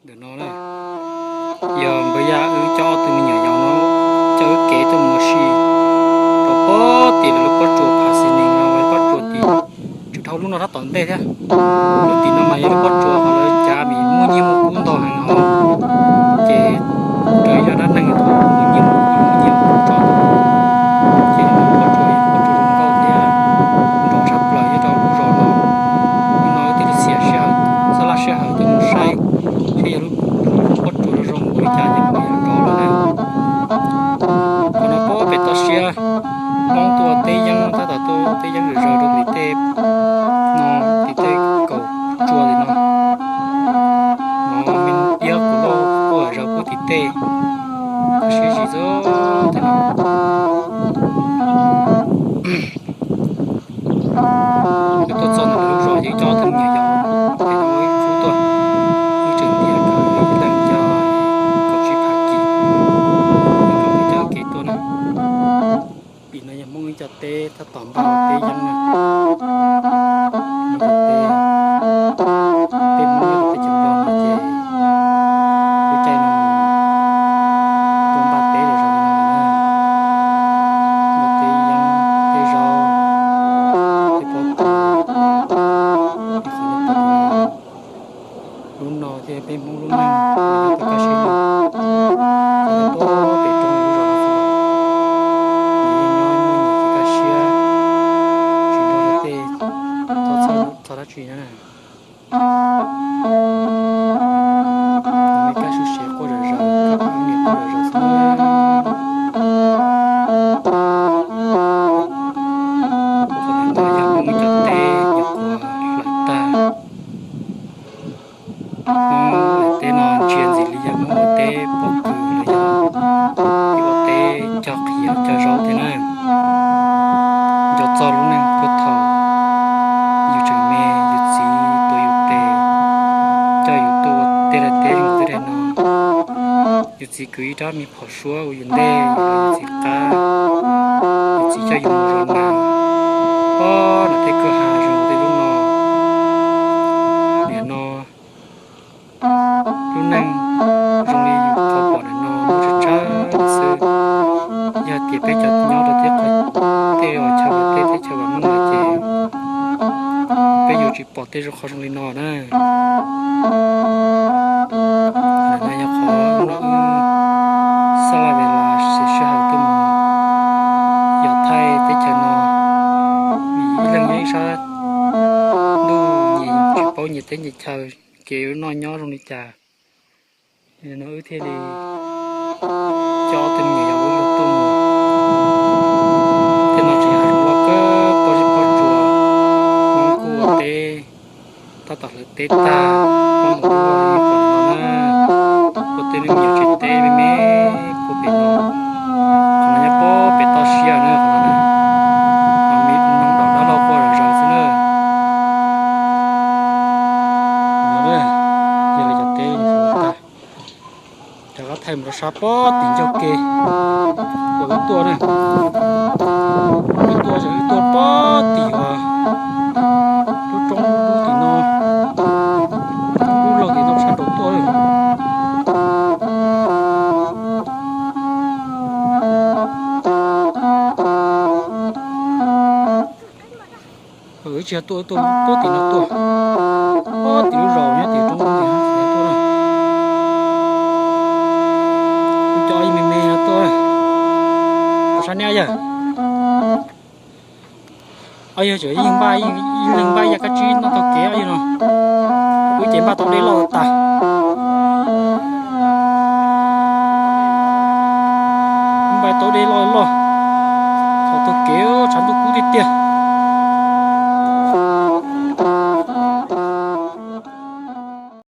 Ntawm no na, yog npawg Yaj wb coj ob tug me nyuam yaus no coj wb kev tuaj mus ua si rau pem tim lawv lub pob tsuas Phav Xis Nees no, lub pob tsuas tim tseem dhau lub no sab tom ntej thiab. Lub tim no mas yog lub pob tsuas uas lawv cav vim muaj nyiaj muaj kub ntau heev os. Ces raws li zaj dab neeg muaj nyiaj muaj kub, muaj nyiaj muaj kub tso, ces lub pob tsuas yog lub pob tsuas zoo nkauj thiab nrov tshaj plaws nyob rau lub zos no. Hnub no wb thiaj li xiam sij hawm, txoj laj sij hawm tuaj mus saib seb yog lub pob tsuas no zoo npaum li cas ces kuv yuav rov lawm na. Qhov no pem toj siab Hmoob tuaj ua teb yeeb, tab tom tuaj ua teb yeeb zawm zaws rau tim tej no, tim tej kaum tsua tim no. No me iab kuv loj quaj zawv pub tim tej, kho siab zim xwb tej no. Wb tuaj txog ntawm lawv lub zos ces wb coj ob tug me nyuam yaus, ces wb khub tuaj, wb tseem ntiav kawg, ib leeg yog kaum tsib phav kis, wb coj kev tuaj na. Tim no yog Hmoob ib co teb tab tom npaj ua teb yeeb na. Hmoob ua teb, peb Hmoob nyob rau teb chaws Nplog no ces lub caij no tuaj npaj teb los zaum li no na. Npaj teb yeeb, teb zaub, teb pob kws, ib qho nyob pem no. Lub no thiaj peb Hmoob lub neej, peb kaj siab nyob, peb tuaj pem roob lub zos no xwb los nws yeej nyob muaj nyias kev kaj siab, tsis nrog luag tej txhob txhawj txog dab tsi na. Nws kaj siab, quaj zom zaws, kaj niam quaj zom zaws xwb. Qhov no yog Hmoob cov teb nyuam qhuav hlawv tag. Hmoob lawv teb no ntsia ntxim li yog Hmoob ua teb pob kws los yog ua teb cog qhiav cog zaub thiab na. Nco txog lub neej puag thaum yus tseem me, yus txiv tuav yus tes coj yus tuaj ua teb daim teb zoo li teb daim no. Yus txiv kwv ib rab me phom suab ua yus ntej, yus txiv qab, yus txiv coj yus mus zov nas, ob nas tej kwj ha zoo tej lub no. Nim no lub neej zoo li yus qhov pom ntawm no muaj tsawg tsawg xwb. Yog tias peb cov nyob rau tej qhov, tej chaw uas tej teb chaws uas Hmoob no ces peb yuav tsis pom tej qhov zoo li no na. Ntawm no yog qhov no wb xab laj ves las siv sij hawm tuaj mus yos thaij teb chaws no, vim ib leeg nyob ib sab ntuj nyias tsis paub nyias teb nyias chaw, kev ua noj nyob zoo li cas. No wb thiaj li coj ob tug me nyuam yaus wb tuaj mus. Tej no tseem yog hav zoov loj kawg, pob zeb pob tsuas, Hmoob kuj ua teb tab tom hlawv teb tag, pob ntoo loj li pom no na. Ua tej me nyuam tsev teb me me puag pem no. Qhov no nyob pob pem toj siab na, qhov no na. Qhov me noog daum dab laug quaj zom zaws xwb na. No yog lawv cov teb tag. Rov qab thaij mus rau sab pob tim ncauj ke uas wb tuaj na. Wb tuaj, wb tuaj pob tim uas lub roob dub tim no, lub laug tim no sab nraud tuaj. Wb tsis yog tuaj, tuaj pob tim no tuaj, pob tim lub zos nyob tim roob tim no tuaj na. Wb coj ib me me no tuaj, sab niab yawg. Ob yawg tseem ib leeg npaj, ib leeg npaj ib yam kab tsib noj taug kev ob yawg no. Wb ces npaj tau dej loj tas. Wb npaj tau dej loj loj, thaum taug kev tshav ntuj kub tiag tiag.